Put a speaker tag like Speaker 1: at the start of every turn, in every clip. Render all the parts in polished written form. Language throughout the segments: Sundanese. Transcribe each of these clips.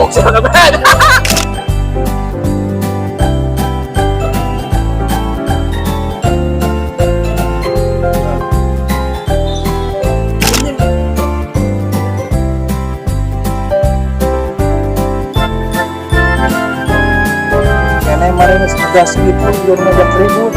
Speaker 1: Goblok sih kabeh.
Speaker 2: Kene mari geus ngegas gitu udah ngajak ribut.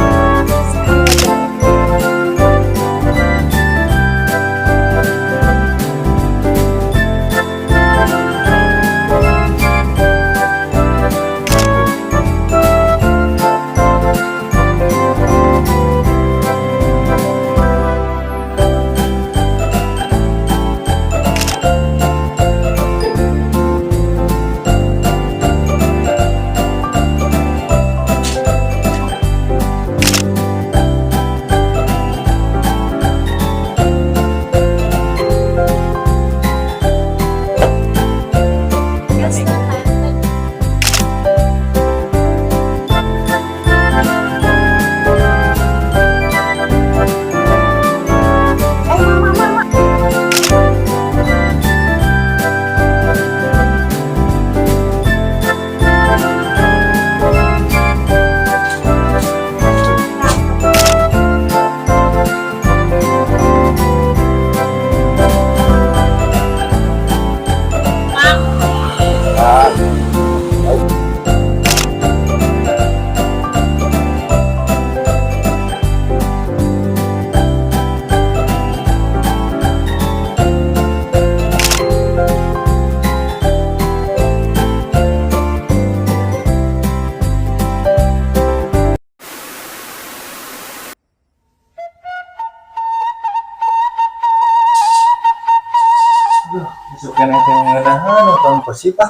Speaker 2: Aduh, besok kene teh ngeunahan nonton gosip ah.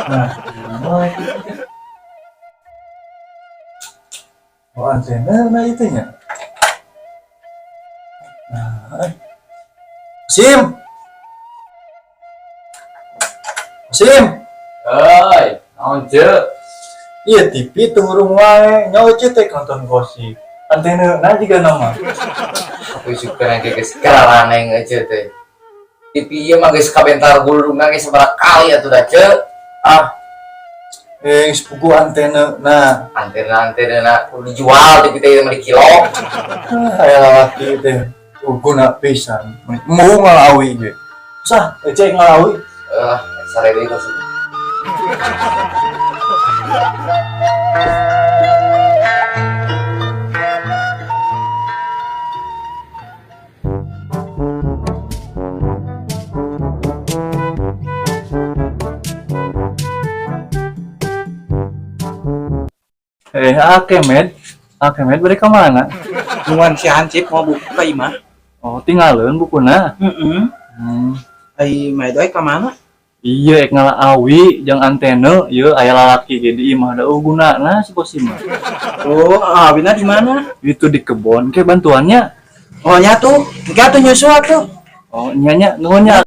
Speaker 2: Nah, gimana itu? Oh, antena nah itu nya. Nah, eh. Sim. Sim.
Speaker 1: Oi, naon ceu?
Speaker 2: Iya TV teu hurung wae, nyawa teh nonton gosip. Antena nah juga nama.
Speaker 1: Aku suka nang geus garaneng aja teh. TV ieu mah geus kabentar gulungna geus sabaraha kali atuh da ceu.
Speaker 2: Ah. Eh, sepugu antena nah.
Speaker 1: Antena-antena kudu dijual TV teh mah di kilo.
Speaker 2: Ah, aya lalaki teh guna pisan. Mau ngalawi ge. Sah, ece ngalawi.
Speaker 1: Eh, sare deui kos.
Speaker 2: Eh, Akemed. Akemed bari ka mana?
Speaker 3: Nungguan si Hansip mau buku ka imah.
Speaker 2: Oh, tinggalin bukuna.
Speaker 3: Heeh. Ai maedoy ka mana?
Speaker 2: Iya, ek ngala awi jeung antena, ieu aya lalaki ge di imah da gunana si Kosim mah.
Speaker 3: Oh, awina di mana?
Speaker 2: Itu di kebon ke bantuannya.
Speaker 3: Oh, nya tuh. Engke atuh nyusul atuh.
Speaker 2: Oh, nya nya nuhun nya.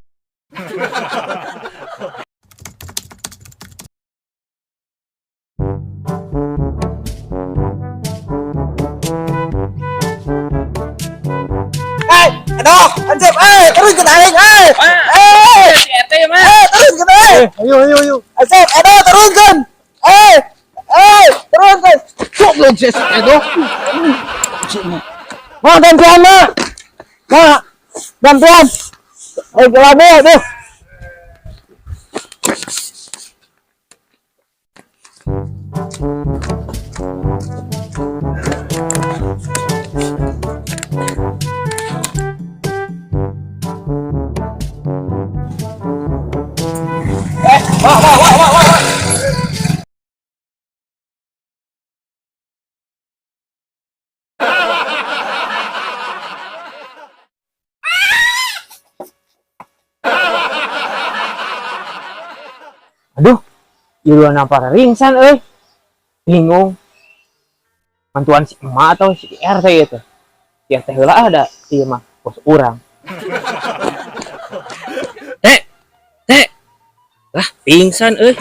Speaker 3: Eh, aduh, Hansip, eh, turunkeun aing, eh. Eh,
Speaker 1: Si RT mah.
Speaker 3: eh, turunkeun eh.
Speaker 2: Ayo ayo ayo.
Speaker 3: Hansip, aduh, turunkeun. Eh, eh, turunkeun. Goblok sih, aduh. Mau gantian, Mak. Mak, gantian. Eh, kelabu, aduh.
Speaker 1: Wah, wah, wah, wah, wah.
Speaker 4: Aduh, ieu nampar ringsan euy. Bingung. Mantuan si emak atau si RT itu. Si RT heula ada ieu mah bos urang.
Speaker 5: Teh, teh. Lah, pingsan euy.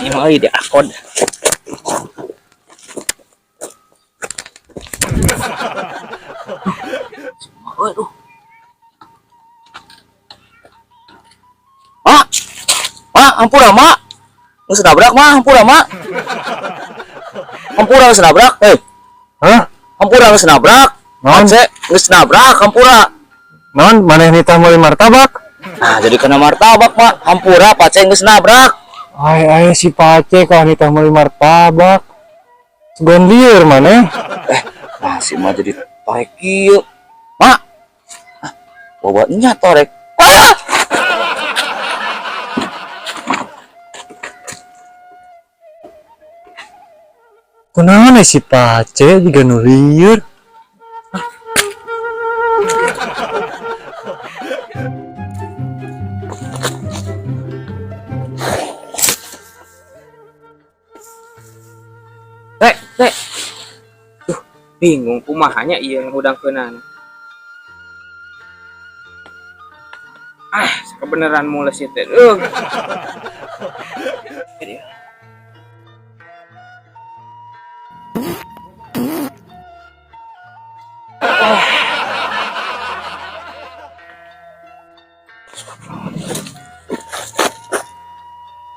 Speaker 4: Ini mah euy diakod. Aduh.
Speaker 3: Mak. Mak, ampura, Mak. Geus nabrak, Mak, ampura, Mak. Ampura geus nabrak, eh.
Speaker 2: Hah?
Speaker 3: Ampura geus nabrak.
Speaker 2: Naon?
Speaker 3: Pace, geus nabrak ampura.
Speaker 2: Naon maneh nitah meuli martabak?
Speaker 3: Nah, jadi kena martabak, Mak. Hampura Pace geus nabrak.
Speaker 2: Ai ai si Pace kalau nitah meuli martabak. Sugan lieur maneh.
Speaker 3: Nah, si mah jadi torek kieu. Mak. Ah, bawa nya torek. Ah!
Speaker 2: Kunaon si Pace juga nu lieur.
Speaker 4: Teh, teh. Duh, bingung kumahanya ieu ngahudangkeunana. Ah, kebenaran mules ieu teh. Duh.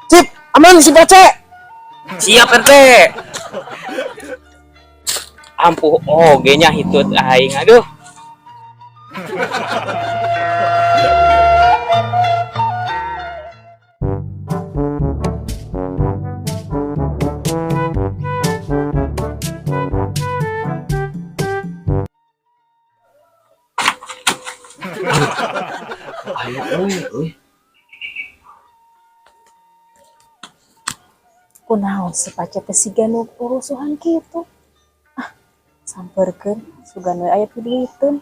Speaker 3: Sip, aman si Pace.
Speaker 4: Siap RT. Ampuh oge nya hitut aing aduh.
Speaker 1: Ayo euy euy.
Speaker 5: Kunaon si Pace teh siga nu urusuhan kitu. Ah, sampeurkeun sugan we aya piduiteun.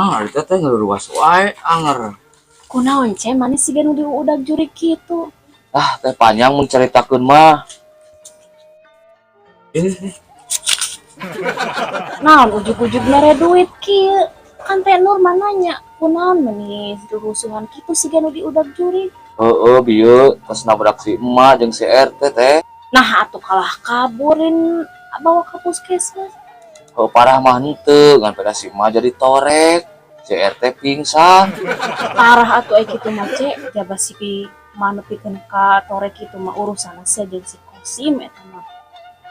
Speaker 1: Ah, eta teh ngaruas wae anger.
Speaker 5: Kunaon ce maneh siga nu diudag jurik kitu.
Speaker 1: Ah, teh panjang mun caritakeun mah. Ini
Speaker 5: Naon ujug-ujug mere duit kieu. Kan teh Nur mah nanya, kunaon meuni rusuhan kitu siga nu diudag jurik.
Speaker 1: Heeh, bieu tos nabrak si emak jeung si RT teh.
Speaker 5: Nah, atuh kalah kaburin bawa ke puskesmas.
Speaker 1: Heuh, parah mah henteu, ngan pada si emak jadi torek. Si RT pingsan.
Speaker 5: Parah atuh ai kitu mah ce, jaba si mah nepikeun ka torek kitu mah urusan sia jeung si Kosim eta mah.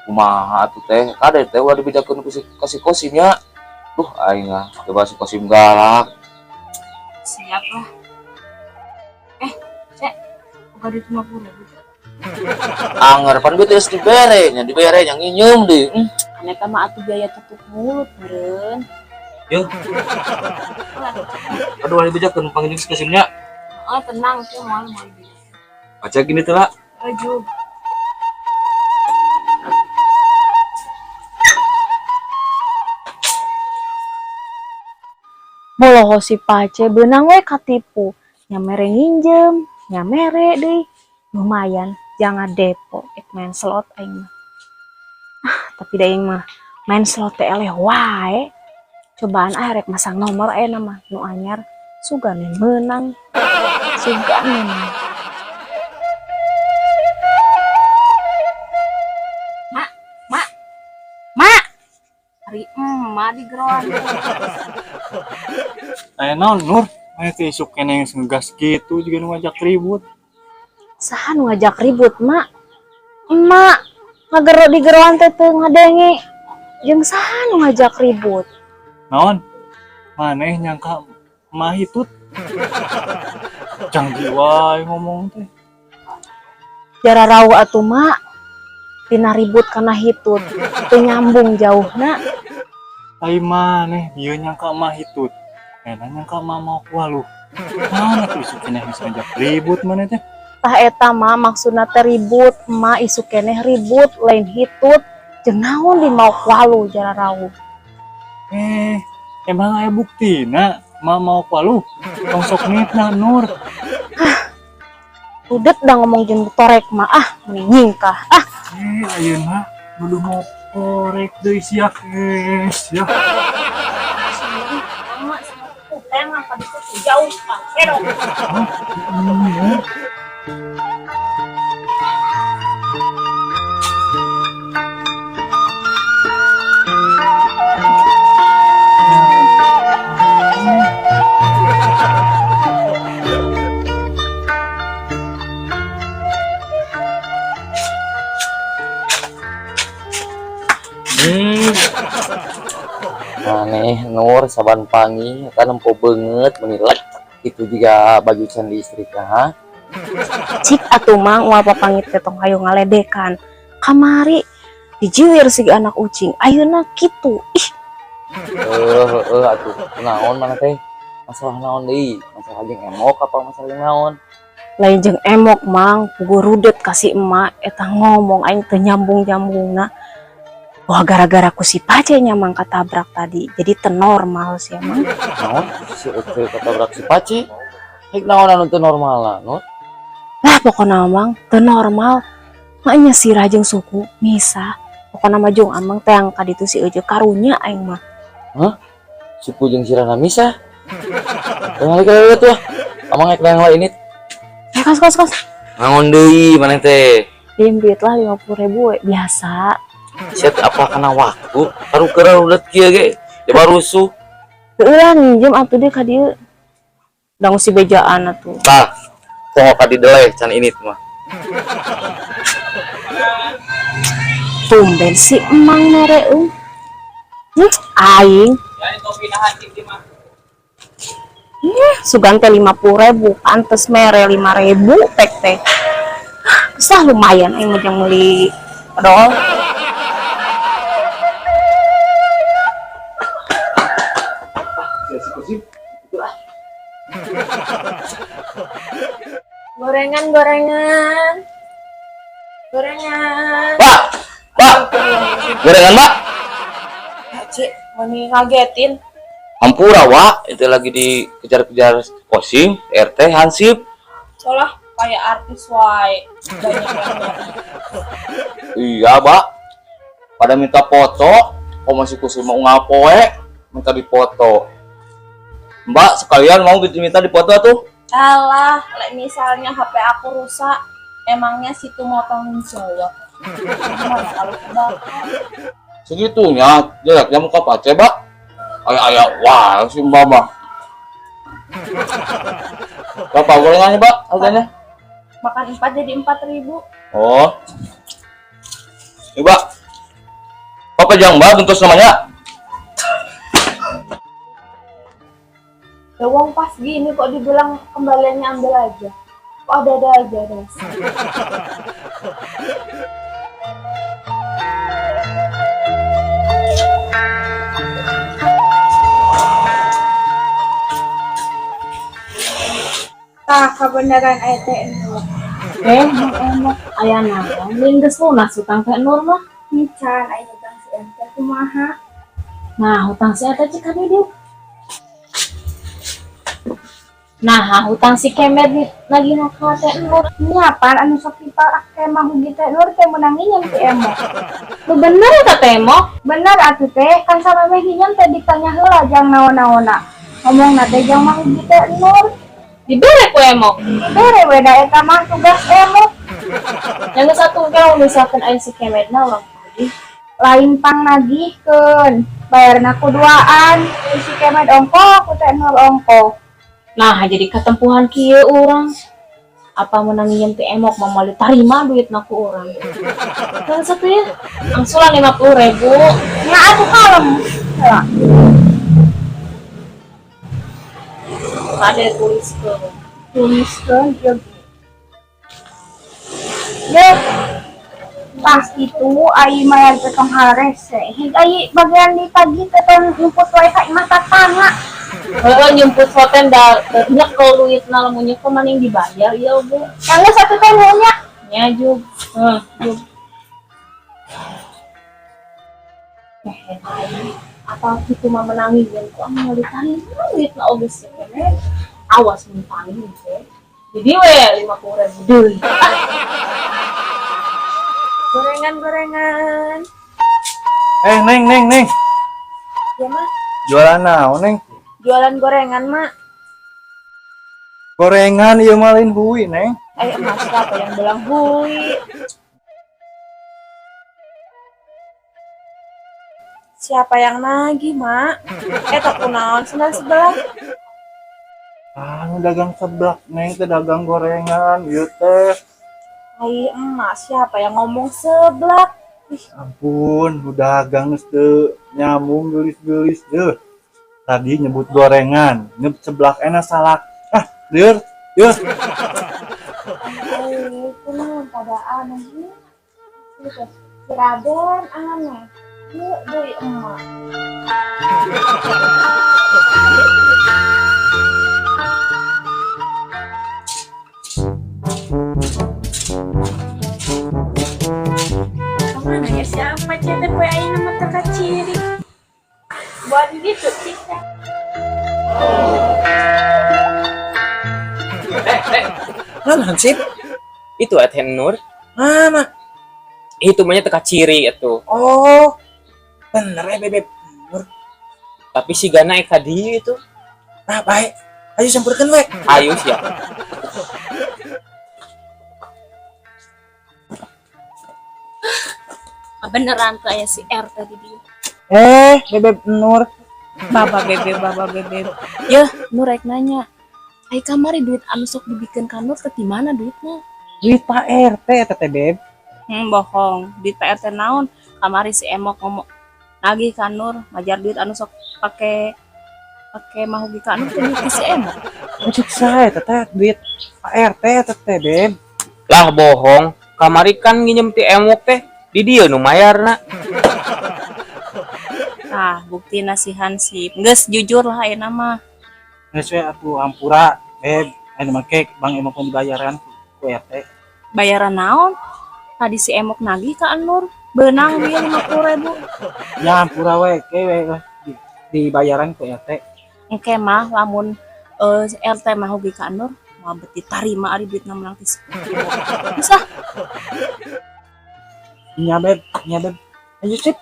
Speaker 1: Kumaha atuh teh? Kade teh ulah dibejakeun ku si ka si Kosim nya. Duh, aing ah, coba si Kosim galak.
Speaker 5: Siap lah. Cek, boga duit 50.000.
Speaker 1: Anger pan duit geus dibere nya, dibere nya nginyeum deui.
Speaker 5: Kan eta mah atuh biaya tutup mulut meureun.
Speaker 1: Yo. Aduh, ulah dibejakeun panggil si Kosim nya.
Speaker 5: Oh, tenang, cek moal moal beja.
Speaker 1: Pacek gini teh lah.
Speaker 5: Ujug. Boloho si Pace beunang we katipu, nya mere nginjem, nya mere deui. Lumayan, jangan depo ek main slot aing mah. Ah, tapi da aing mah main slot teh eleh wae. Cobaan ah rek masang nomor ayeuna mah nu anyar, sugan we meunang. Sugan we meunang. Mak, mak, mak. Ari emak di geroan.
Speaker 2: Aya naon Nur? Aya teh isuk keneh geus ngegas kitu juga nu ngajak ribut.
Speaker 5: Saha nu ngajak ribut, Mak? Emak ngagero di geroan teh teu ngadenge. Jeung saha nu ngajak ribut?
Speaker 2: Naon? Maneh nyangka mah hitut. Canggih wae ngomong teh.
Speaker 5: Jararau atuh, Mak. Tina ribut kana hitut teu nyambung jauhna.
Speaker 2: Ai maneh bieu nyangka mah hitut. Eta nyangka mah mau waluh. Naon atuh isuk keneh geus ngajak ribut maneh teh?
Speaker 5: Tah eta mah maksudna teh ribut, emak isuk keneh ribut lain hitut. Jeung naon di mau waluh jararau.
Speaker 2: Emang aya buktina mah mau waluh? Tong sok mitnah Nur.
Speaker 5: Hah. Udet dah ngomong jeung torek mah ah, mending nyingkah ah.
Speaker 2: Ayeuna nuduh mau korek deui sia geus ya.
Speaker 5: Jauh, Pak. Hah?
Speaker 2: Iya.
Speaker 1: Nur saban pangi eta nempo beungeut meuni lecek itu juga baju can diistrika, ha?
Speaker 5: Cik atuh, Mang, ual papanggih teh tong hayu ngaledekan. Kamari dijiwir si anak ucing, ayeuna kitu. Ih,
Speaker 1: Eh, eh, atuh naon mana teh? Masalah naon deui? Masalah jeung emok apa masalah jeung naon?
Speaker 5: Lain jeung emok, Mang, puguh rudet ka si emak eta ngomong aing teu nyambung-nyambungna. Wah, gara-gara ku si Pace nya, Mang, katabrak tadi. Jadi teu normal sih, Mang.
Speaker 1: Naon? Si Ece ketabrak si Pace? Hek naon anu teu normal lah, Nur?
Speaker 5: Lah, pokokna, Mang, teu normal. Maknya sirah jeung suku misah. Pokokna mah jung Amang teh yang kaditu si Ece, karunya aing mah.
Speaker 1: Suku jeung sirahna misah. Jangan lagi tuh. Amang ek yang lain.
Speaker 5: Eh, kos kos kos.
Speaker 1: Naon deui maneh teh?
Speaker 5: Pinjem duit lah 50.000 we, biasa.
Speaker 1: Sia teh apa kana waktu? Baru keur rudet kieu ge. Coba rusuh.
Speaker 5: Heueuh lah, nginjem atuh deh ka dieu. Dang si bejaan atuh.
Speaker 1: Tah, poho ka dideleh can ini mah.
Speaker 5: Tumben si emang mere euy. Aing. Sugan teh 50.000, pantes mere 5.000 pek teh. Sah lumayan aing mah jang meuli odol. Gorengan, gorengan. Gorengan.
Speaker 3: Pak, Pak, gorengan, Pak.
Speaker 5: Cik, mau ngagetin.
Speaker 3: Hampura, Wak, itu lagi dikejar-kejar Kosim, RT, Hansip.
Speaker 6: Soalnya kayak artis wae banyak yang nyari.
Speaker 3: Iya, Pak. Pada minta foto, kok masih Kosim mau ngapoe, minta dipoto. Mbak, sekalian mau minta dipoto tuh?
Speaker 6: Alah, lek misalnya HP aku rusak, emangnya situ mau tanggung jawab? Gimana kalau kebakar?
Speaker 3: Segitunya, jeleknya muka pace, Mbak. Ayah, ayah, wah, si Mbak mah. Berapa gorengannya, Mbak, harganya?
Speaker 6: Makan 4 jadi 4.000.
Speaker 3: Oh. Ini, Mbak. Apa jang, Mbak, bentuk namanya?
Speaker 6: Ya wong pas gini kok dibilang kembaliannya ambil aja. Kok ada-ada aja, Des.
Speaker 7: Tah, kebenaran aya teh Nur.
Speaker 5: Eh, emang emok aya naon? Lain geus lunas hutang teh Nur mah.
Speaker 7: Encan, aya hutang si ente kumaha?
Speaker 5: Nah, hutang si eta cik kami dieu. Nah, hutang si Kemed lagi ka teh Nur.
Speaker 7: Nya pan anu sok dipal ake mah hugi teh Nur teh meunang nginjem ti emok.
Speaker 5: Lu bener eta teh emok?
Speaker 7: Bener atuh teh, kan samemeh nginjem teh ditanya heula jang naon-naonna. Ngomongna teh jang mah hugi teh Nur.
Speaker 5: Dibere ku emok.
Speaker 7: Dibere we da eta mah tugas emok.
Speaker 5: Yang geus atuh ke misalkan aya si Kemed na urang tagih.
Speaker 7: Lain pang nagihkeun, bayarna ku duaan, si Kemed ongko, ku teh Nur ongko.
Speaker 5: Nah, jadi ketempuhan kieu urang. Apa menang nginjem ti emok mah moal ditarima duitna ku urang. Kan satu ya, angsulan 50.000.
Speaker 7: Nya atuh kalem. Heula.
Speaker 5: Kade tuliskeun.
Speaker 7: Tuliskeun ieu. Ye. Pas itu ai mayar teh tong harese. Hig ai bagian ditagih teh tong nyumput wae ka imah tatangga.
Speaker 5: Heeh, nyumput hoten da nyekel duitna, lamun nyekel maning dibayar ieu oge.
Speaker 7: Yang geus atuh teh nuhun nya.
Speaker 5: Nya jug. Heuh, jug. Eh, apa gitu mah menangi dan kok mau ditarima duitna oge sih kene. Awas mun tagih teh. Jadi we 50.000 deui.
Speaker 6: Gorengan, gorengan.
Speaker 2: Eh, Neng, Neng, Neng.
Speaker 6: Ya, Mak.
Speaker 2: Jualan naon, Neng?
Speaker 6: Jualan gorengan, Mak.
Speaker 2: Gorengan ieu mah lain hui, Neng.
Speaker 6: Eh, Mas, siapa yang bilang hui? Siapa yang nagih, Mak? Tak kunaon sendal sebelah.
Speaker 2: Ah, nu dagang seblak, Neng, teh dagang gorengan, ieu teh.
Speaker 6: Ai, emak, siapa yang ngomong seblak?
Speaker 2: Ih, ampun, nu dagang geus teu nyambung geulis-geulis deuh. Tadi nyebut gorengan, nyebut seblak enak salak. Ah, liur, liur.
Speaker 7: Ai, kunaon pada aneh nya. Si Raden aneh. Ieu deui emak.
Speaker 6: Kemana ya siapa cete poe ayeuna mah teu kaciri. Buat gitu kita.
Speaker 4: Nah, Hansip. Itu atuh Nur.
Speaker 1: Mana?
Speaker 4: Itu mah teu kaciri atuh.
Speaker 1: Oh. Bener ya Bebeb Nur.
Speaker 4: Tapi si Gana eka dieu itu.
Speaker 1: Nah, baik. Ayo samperkeun we.
Speaker 4: Ayo siap.
Speaker 6: Beneran tuh aya si R tadi dia.
Speaker 1: Bebeb Nur.
Speaker 6: Baba bebe, baba bebe. Yeuh, Nur rek nanya. Ai kamari duit anu sok dibikeun ka Nur teh di mana duitnya?
Speaker 1: Duit Pak RT eta teh, Beb.
Speaker 6: Bohong. Duit Pak RT naon? Kamari si Emok ngomong nagih ka Nur, ngajar duit anu sok pake pake mahugi ka Nur teh duit si Emok.
Speaker 1: Cek saya eta teh duit Pak RT eta teh, Beb.
Speaker 4: Lah bohong, kamari kan nginjem ti Emok teh di dieu nu mayarna.
Speaker 6: Tah, bukti si Hansip. Geus jujur lah ayeuna mah.
Speaker 2: Geus we atuh hampura, Beb. Aya make Bang Emok pun dibayaran ku RT.
Speaker 6: Bayaran naon? Tadi si Emok nagih ka Nur, beunang dia 50.000.
Speaker 2: Ya hampura we, ke we dibayaran ku RT.
Speaker 6: Engke mah lamun RT mah hogi ka Nur, moal beti tarima ari duitna meunang ti 10.000. Bisa.
Speaker 2: Nya Beb, nya Beb. Ayo sip.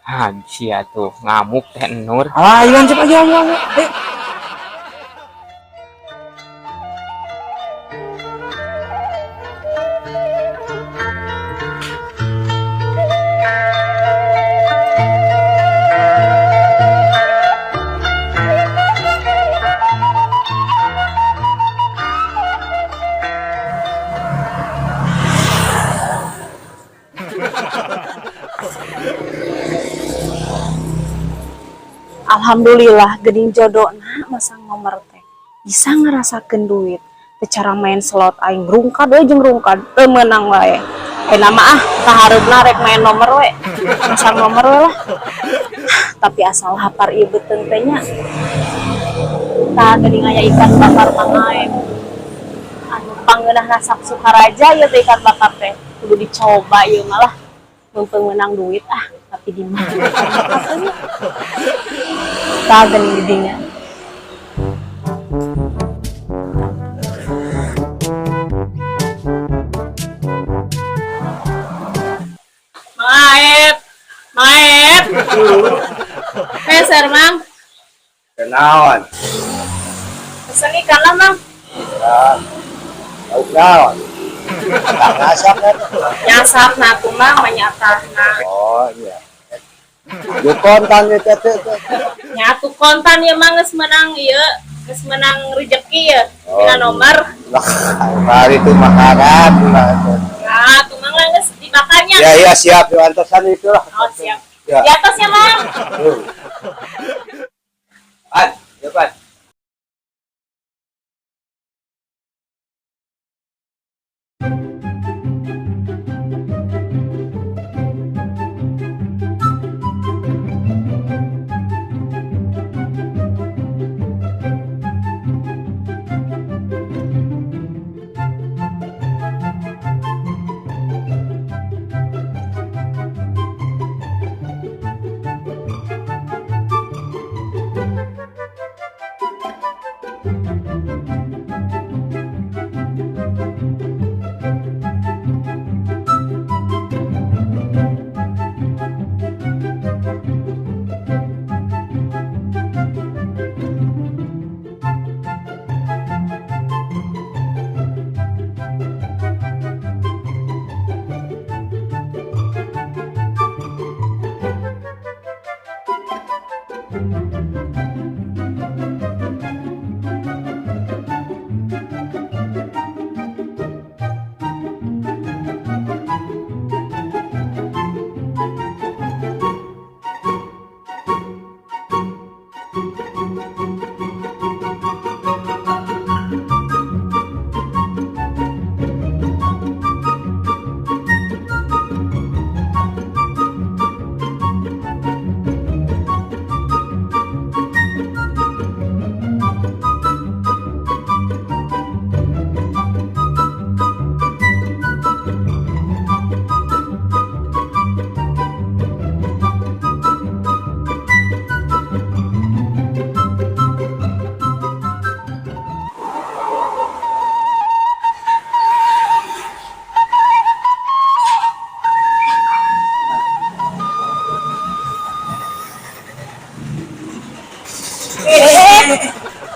Speaker 4: Ah, sia tuh ngamuk teh Nur.
Speaker 2: Ah, ayo sip ayo ayo ayo. Ayo.
Speaker 5: Alhamdulillah geuning jodona masang nomor teh bisa ngerasakeun duit. Teu cara main slot aing rungkad we jeung rungkad teu meunang wae. Ayeuna mah ah kahareupna rek main nomor we. Masang nomor we lah. Tapi asal hapar ieu beuteung teh nya. Tah geuning aya ikan bakar Mang Aep. Anu pangeunahna sak Sukaraja ieu teh ikan bakar teh. Kudu dicoba ieu mah lah. Mumpung meunang duit ah, tapi di mana ikan bakar teh nya? Tah geuning di dinya.
Speaker 6: Mang Aep, Mang Aep. Meser, Mang.
Speaker 3: Kenaon?
Speaker 6: Pesen ikan lah, Mang.
Speaker 3: Ya. Lauk naon? Tak ngasap kan?
Speaker 6: Nyasap nah tuh, Mang, menyatahna.
Speaker 3: Oh iya. Lu kontan ya teh teh.
Speaker 6: Nyatu kontan ya, Mang, geus menang ieu, geus menang rezeki ya.
Speaker 3: Oh,
Speaker 6: Dina nomor.
Speaker 3: Lah, hari itu makanan lah.
Speaker 6: Nah, tuh Mang lah geus dibakarnya.
Speaker 3: Ya ya siap, di antosan itu lah.
Speaker 6: Oh, siap.
Speaker 3: Ya.
Speaker 6: Di atas ya, Mang.
Speaker 3: Tuh. Pan, ya Pan.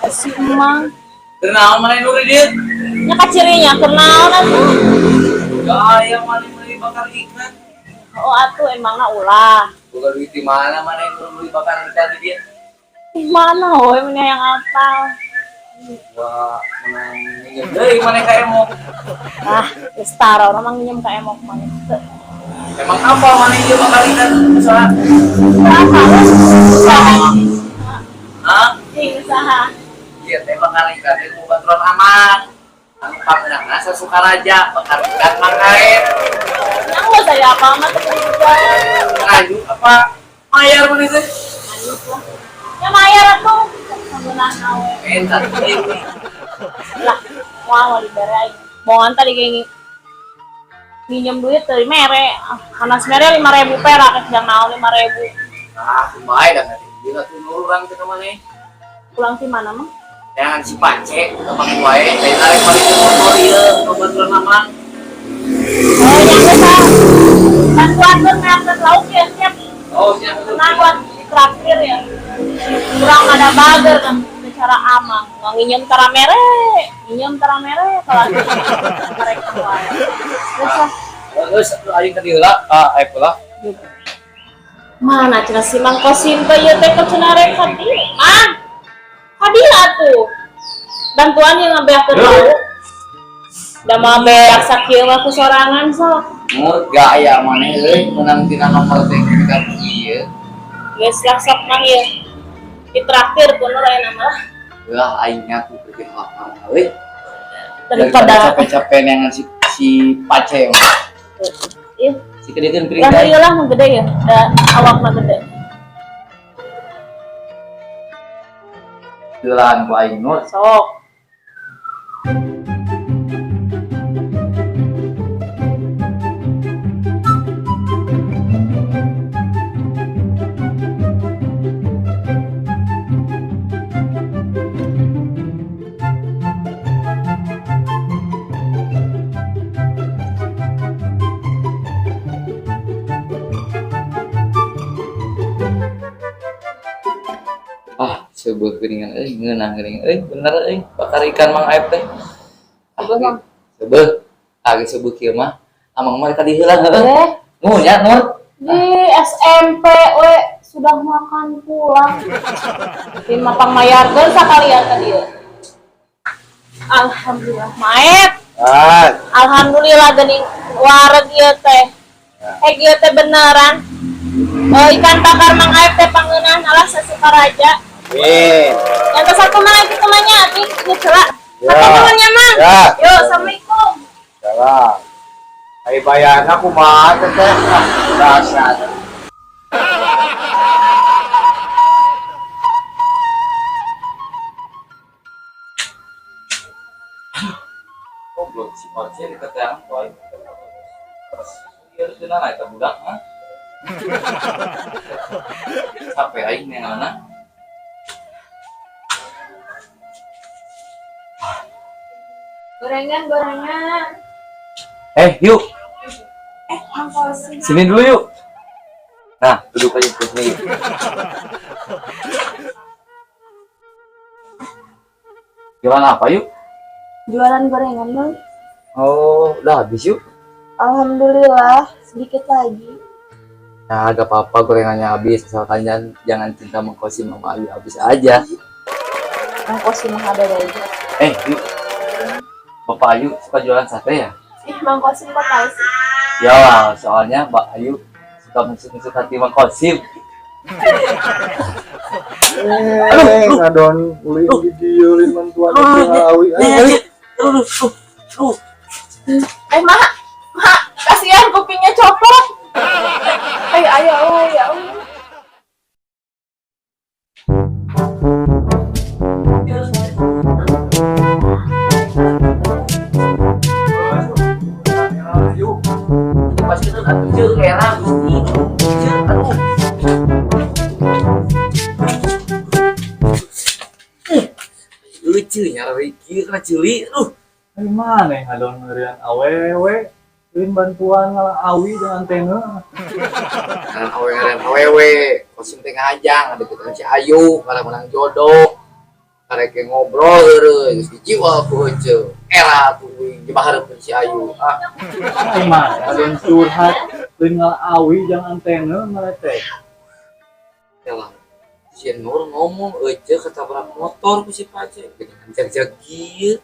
Speaker 6: Si Emang.
Speaker 1: Kenaon maneh nu di dieu?
Speaker 6: Nya kacirinya kenaon atuh.
Speaker 1: Gaya maneh meuli bakar ikan.
Speaker 6: Oh atuh emangna ulah.
Speaker 1: Boga duit di mana maneh nu meuli bakar ikan di dieu?
Speaker 6: Di mana we mun yang apal.
Speaker 1: Wah, menang minjem deui maneh ka Emok.
Speaker 6: Ah, geus tara urang mah nginjem ka Emok mah. Teu.
Speaker 1: Emang apa maneh ieu bakar ikan usaha?
Speaker 6: Apa? Usaha.
Speaker 1: Hah?
Speaker 6: Cing usaha.
Speaker 1: Iya teh bakar ikan teh ku baturan Amang. Anu pangmeunangna sa Sukaraja bakar ikan Mang Aep.
Speaker 6: Yang lo saya apa mah teu jual.
Speaker 1: Ngaju apa? Mayar maneh teh?
Speaker 6: Lanjut lah. Ya mayar atuh. Pangmeunangna we.
Speaker 1: Eta ieu.
Speaker 6: Lah, moal dibere aing. Bongan tadi kayak minjem duit dari mere. Ah, panas mere 5.000 perak jang naon 5.000.
Speaker 1: Ah, kumaha da ngerti. Ieu atuh nur urang teh ka maneh.
Speaker 6: Pulang ti mana mah?
Speaker 1: Jangan si Pace, teman wae, lain arek balik ke motor ieu, ke baturan Amang.
Speaker 6: Oh, yang besar. Bantuan tuh ngangkat lauk ya, siap.
Speaker 1: Oh, siap.
Speaker 6: Nah, buat traktir ya. Kurang ada bager kan secara amang. Nggak nginjem tara mere, nginjem tara mere kalau mereka wae. Terus lah.
Speaker 1: Terus aing ka dieu lah, ka aep lah.
Speaker 6: Mana cenah si Mang Kosim teh ieu teh cenah rek ka dieu. Mang. Ka dieu atuh. Bantuan yang ngabeakeun lauk. Da mah beak sakieu mah ku sorangan sok.
Speaker 1: Mur gaya maneh euy menang tina nomor teh ka ieu.
Speaker 6: Geus lah sok Mang ieu. Ditraktir ku Nur aya nama lah.
Speaker 1: Lah aing ngaku keur lapar euy.
Speaker 6: Daripada
Speaker 1: capek-capek neangan si Pace mah.
Speaker 6: Ieu.
Speaker 1: Si kedekeun piring
Speaker 6: Lah
Speaker 1: teh.
Speaker 6: ieu lah nu gede ya, da awakna gede.
Speaker 1: Deulaan ku aing Nur.
Speaker 6: Sok.
Speaker 1: Ah, sebuah geuningan euy, ngeunah geuningan euy, bener euy, bakar ikan Mang Aep teh. Ah,
Speaker 6: Seubeuh, Mang.
Speaker 1: Seubeuh. Ah, geus seubeuh kieu mah. Amang mah tadi heula heueuh.
Speaker 6: Eh,
Speaker 1: Nuhun ya, Nur.
Speaker 6: di SMP we sudah makan pulang. Di mapang mayarkeun sakalian tadi ya. Alhamdulillah, Maet.
Speaker 3: Ah,
Speaker 6: Alhamdulillah geuning wareg ieu teh. Eh ieu teh beneran. Oh, ikan bakar Mang Aep teh pangeunah alah sa Sukaraja.
Speaker 3: Amin.
Speaker 6: Yang ke satu mah itu temannya, ini celak.
Speaker 3: Ya.
Speaker 6: Apa temannya, Mang?
Speaker 3: Ya.
Speaker 6: Yuk, assalamualaikum.
Speaker 3: Salam. Ai bayarna kumaha teh teh? Ah, dasar.
Speaker 1: Goblok si Pace diketeang ku aing. Ieu cenah eta budak mah. Capek aing neanganna.
Speaker 7: Gorengan, gorengan.
Speaker 1: Yuk.
Speaker 7: Mang Kosim.
Speaker 1: Sini dulu yuk. Nah, duduk aja di sini. Jualan apa yuk?
Speaker 7: Jualan gorengan, Bang.
Speaker 1: Oh, udah habis yuk.
Speaker 7: Alhamdulillah, sedikit lagi.
Speaker 1: Nah, gak apa-apa gorengannya habis, asalkan jangan cinta Mang Kosim sama Ayu habis aja.
Speaker 7: Mang Kosim mah ada aja.
Speaker 1: Yuk. Bapak Ayu suka jualan sate ya?
Speaker 7: Ih, Mang Kosim kok tahu sih?
Speaker 1: Ya, soalnya Mbak Ayu suka menusuk-nusuk hati Mang Kosim.
Speaker 2: Eh, ngadon ulin di dieu ulin mantuan teh awi.
Speaker 7: Mak, mak, kasihan kupingnya copot. Ayo, ayo, ayo, ya Allah.
Speaker 1: Yuk. Pas itu atuh jeung era Gusti. Jeung atuh. Lucu nyari kieu kana ceuli. Aduh.
Speaker 2: Ai maneh ngadon meureun awewe. Ulin bantuan ngala awi jeung antena.
Speaker 1: Ngaran awewe ngaran awewe. Kosim teh ngajang ngadeukeutan si Ayu, ngaran menang jodoh. Arek ngobrol heureuy geus dijiwa ku Ece. Era tuh jebah hareupeun si Ayu. Ah,
Speaker 2: Ai mah kalian curhat lain awi jang antena mana teh.
Speaker 1: Elah. Si Nur ngomong Ece ketabrak motor ku si Pace. Geuningan jag-jag ieu.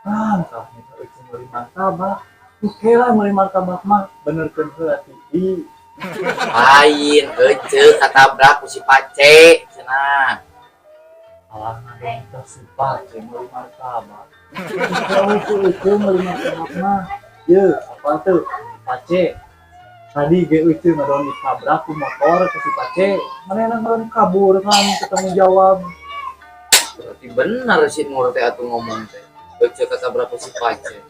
Speaker 2: Ah, kalah minta Ece meuli martabak. Oke lah meuli martabak mah benerkeun heula TV.
Speaker 1: Lain Ece ketabrak ku si Pace cenah.
Speaker 2: Alah minta si Pace meuli martabak. Oke ku Ece meuli martabak mah. Ye, apa tuh? Pace. Tadi ge Ece ngadon ditabrak ku motor ke si Pace. Manehna ngadon kabur kan ketemu jawab.
Speaker 1: Berarti benar si Nur teh atuh ngomong teh. Ece ketabrak ku si Pace.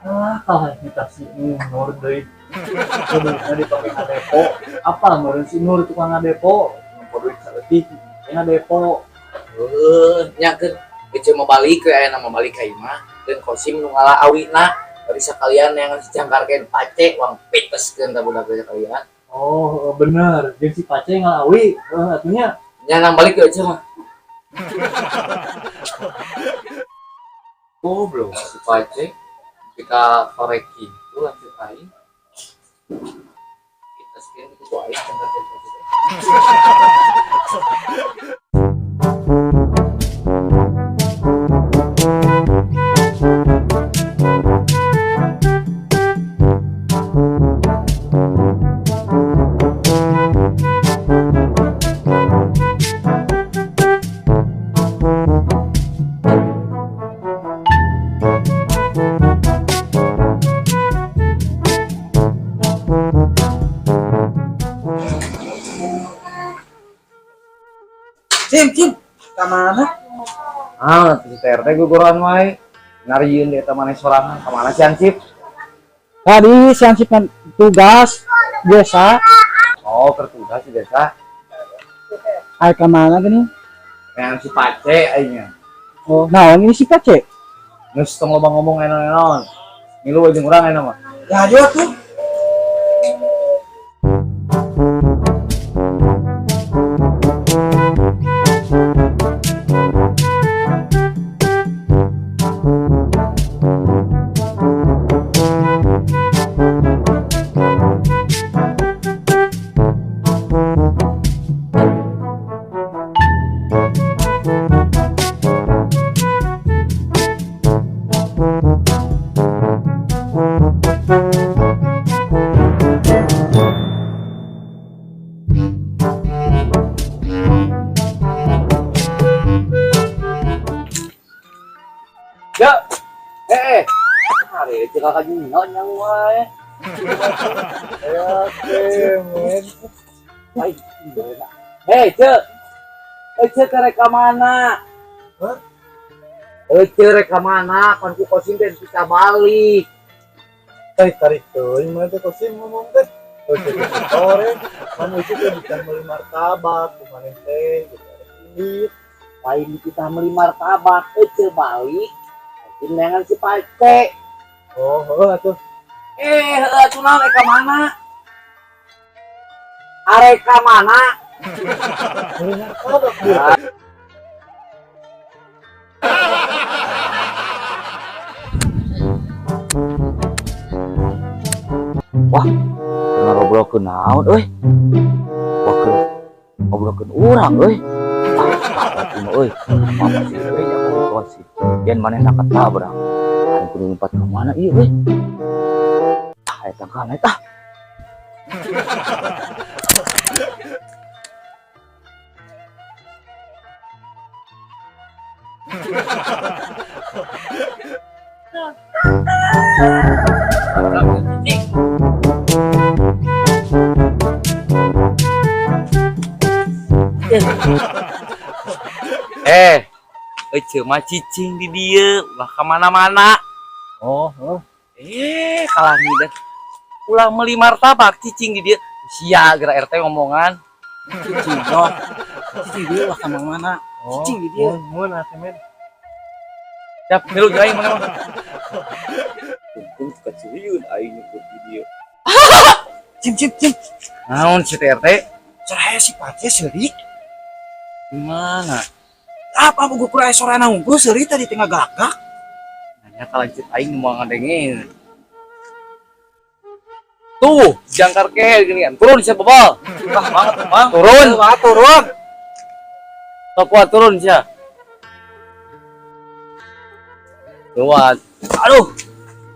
Speaker 2: Ah, kalah minta si Nur deui. Kuduna dipake ngadepo. Apa meureun si Nur tukang ngadepo? Nempo duit saeutik ngadepo.
Speaker 1: Heuh, nya keun Ece mau balik we aya nama balik ka imah dan Kosim nu ngala awina bari sakalian yang si jangkarkeun Pace wang piteskeun ta budak teh sakalian.
Speaker 2: Oh, bener. Jeung si Pace ngalawi. Heuh, atunya
Speaker 1: Nya nang balik ke Ece mah. Goblok si Pace ketika koreki itu lanjut aing. Piteskeun ku aing jangkarkeun Pace teh.
Speaker 8: Cim, Cim, ka mana?
Speaker 1: Ah, si TRT guguran wae. Ngarieun di eta maneh sorangan ka mana si Hansip?
Speaker 8: Tadi si Hansip kan tugas desa.
Speaker 1: Oh, keur tugas di desa.
Speaker 8: Ai ka mana gini?
Speaker 1: Yang si Pace aingnya.
Speaker 8: Oh, naon ini si Pace?
Speaker 1: Geus tong loba ngomong enon-enon. Ngilu jeung urang enon mah.
Speaker 8: Ya ayo tuh.
Speaker 1: Ya. Hari itu kakak Juno nyang wae.
Speaker 2: Oke, men.
Speaker 1: Hei, Cek. Ece teh rek ka mana?
Speaker 2: Hah?
Speaker 1: Ece rek ka mana? Pan ku Kosim teh bisa balik.
Speaker 2: Teh tarik teuing mana teh Kosim ngomong teh. Ece teh sore, pan Ece teh bukan meuli martabak, kumaha teh gitu. Duit.
Speaker 1: Lain kita meuli martabak, Ece balik. Kosim neangan si Pace.
Speaker 2: Oh, heeh atuh.
Speaker 1: Heeh atuh naon rek ka mana? Arek ka mana?
Speaker 2: Meuli martabak dia.
Speaker 3: Wah, ngobrolkeun naon euy? Wah, keur ngobrolkeun urang euy. Ah, atuh mah euy. Mama sih euy nya kudu sih. Yen manehna ketabrak. Aing kudu lompat ka mana ieu euy? Ah, eta ka eta.
Speaker 1: Ece mah cicing di dieu, ulah ka mana-mana.
Speaker 2: Oh, oh.
Speaker 1: Kalah ngider. Ulah meuli martabak cicing di dieu. Sia geura RT ngomongan.
Speaker 8: Cicing, no. Cicing di dieu ulah ka mana-mana.
Speaker 2: Oh,
Speaker 8: Cicing di dieu.
Speaker 2: Mun, mun atuh, men.
Speaker 1: Siap, milu jeung aing mana mah.
Speaker 3: Untung keciliun aing nyebut di dieu.
Speaker 8: Cim, cim, cim.
Speaker 1: Naon si RT?
Speaker 8: Cerah si Pace seurik.
Speaker 1: Gimana?
Speaker 8: Apa buku kurang sorana unggul seuri tadi tengah galak-galak.
Speaker 1: Nanya ka lanceuk aing nu moal ngadengin. Tuh, jangkar kehe gini kan. Turun sia bebal.
Speaker 3: Wah, banget Mang.
Speaker 1: Turun.
Speaker 8: Wah, turun.
Speaker 1: Sok kuat turun sia. Kuat. Aduh.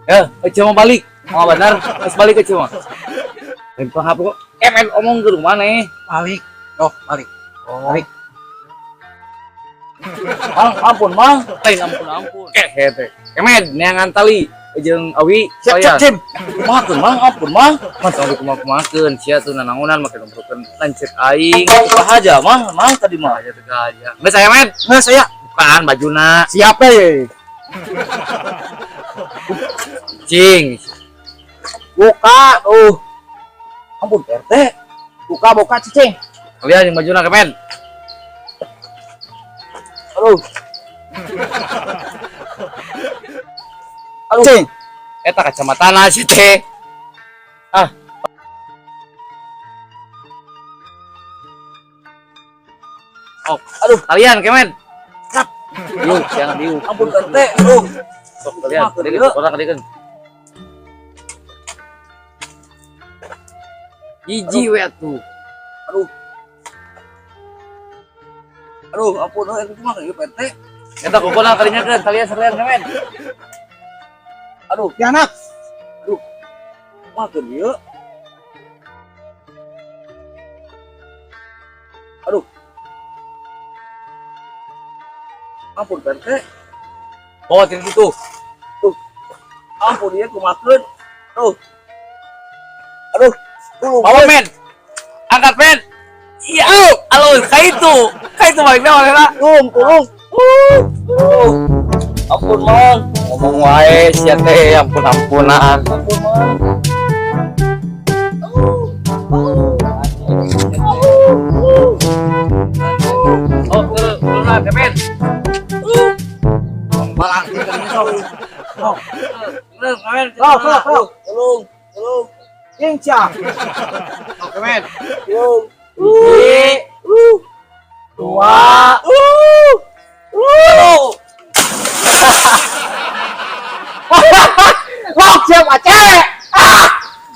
Speaker 1: Ya, Ece mau balik. Mau benar, terus balik Ece mah. Lempang HP kok. Emen omong ke rumah nih.
Speaker 8: Balik. Oh, balik.
Speaker 1: Oh.
Speaker 8: Balik.
Speaker 1: Mang, ampun, Mang. Lain ampun, ampun. Kehe teh. Kemed neangan tali jeung awi.
Speaker 8: Siap, siap, Cim.
Speaker 1: Kumahakeun, Mang, ampun, Mang. Mang tong dikumaha-kumahakeun, sia tuh nanaonan make ngobrolkeun lanceuk aing. Kumaha aja, Mang, Mang tadi mah aja teu aja. Geus aya, Med.
Speaker 8: Nggak saya.
Speaker 1: Bukaan bajuna.
Speaker 8: Siap eh.
Speaker 1: Cing.
Speaker 8: Buka. Ampun RT. Buka, buka cicing.
Speaker 1: Kalian yang bajuna kemen. Aduh. Aduh.
Speaker 8: Cing.
Speaker 1: Eta kacamata sih teh. Ah. Oh, aduh, kalian kemen.
Speaker 8: Siap.
Speaker 1: Yuk, jangan diuk.
Speaker 3: Ampun RT. Aduh.
Speaker 1: Sok kalian, kalian orang kalian. Hiji we atuh.
Speaker 3: Aduh. Aduh, ampun euy, kumaha ieu RT.
Speaker 1: Eta kokona kalinya kan, kalian sekalian kemen.
Speaker 3: Aduh,
Speaker 8: Ya anak.
Speaker 3: kumaha keur ieu? Aduh. Ampun RT.
Speaker 1: Oh, tidak gitu.
Speaker 3: Tuh. Ampun ieu kumaha? Aduh. Aduh. Aduh.
Speaker 1: Bawa men. Angkat men. Iya. Alus, kayak itu. Kayak itu balik mana?
Speaker 3: Tulung, tulung.
Speaker 1: Ampun, Mang. Ngomong wae sia teh, ampun-ampunan.
Speaker 3: Ampun, Mang.
Speaker 1: Oh, turun, turun lah, kemen.
Speaker 3: Balang kalinya sok.
Speaker 8: Oh.
Speaker 1: Turun, kemen.
Speaker 8: Sok, sok, sok.
Speaker 3: Tulung, tulung,
Speaker 8: Cing cia.
Speaker 1: Oke, men.
Speaker 3: tulung.
Speaker 1: Hiji, dua, telu.
Speaker 8: Lok siap Aceh.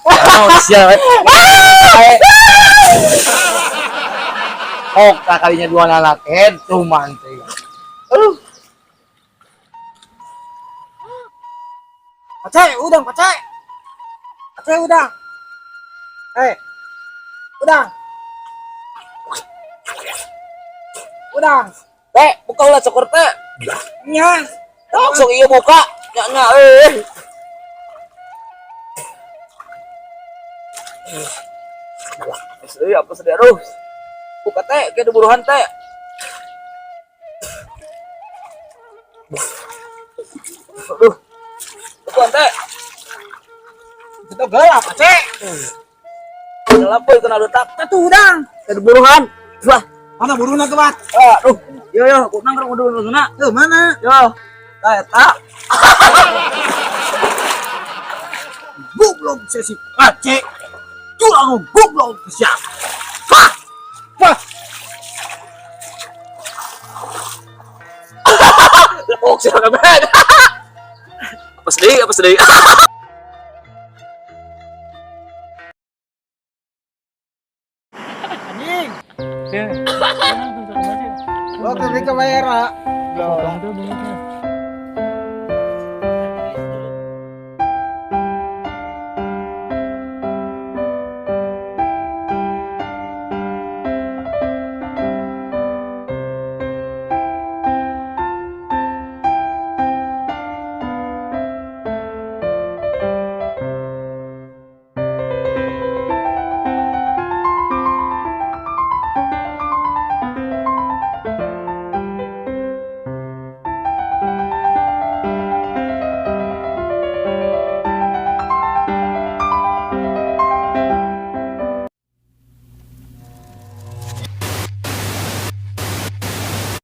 Speaker 1: Oh, siap. Oh, kalinya dua lalak head cuman teh.
Speaker 8: Aduh. Aceh, udang, Aceh. Aceh udang. Udang. Udang.
Speaker 3: Teh, buka ulah cokor teh.
Speaker 8: Nya.
Speaker 3: Langsung iya buka. Nya nya eh. Euy, apa sedih aduh. Buka teh, kayak buruhan teh. Aduh. Bukan teh.
Speaker 8: Itu gelap, Aceh.
Speaker 3: Gelap boy kena letak.
Speaker 8: Satu udang.
Speaker 3: Kayak buruhan. Wah,
Speaker 8: Mana buruhna kebat?
Speaker 3: aduh. Yo yo, kurang kurang udah udah
Speaker 8: Tuh mana?
Speaker 3: Yo. Tah eta.
Speaker 8: Goblok sesi Aceh. Curang goblok siap. Wah. Wah.
Speaker 3: Lepok sih kabeh. Apa sedih, apa sedih.
Speaker 8: Anjing. Lo ke bayar.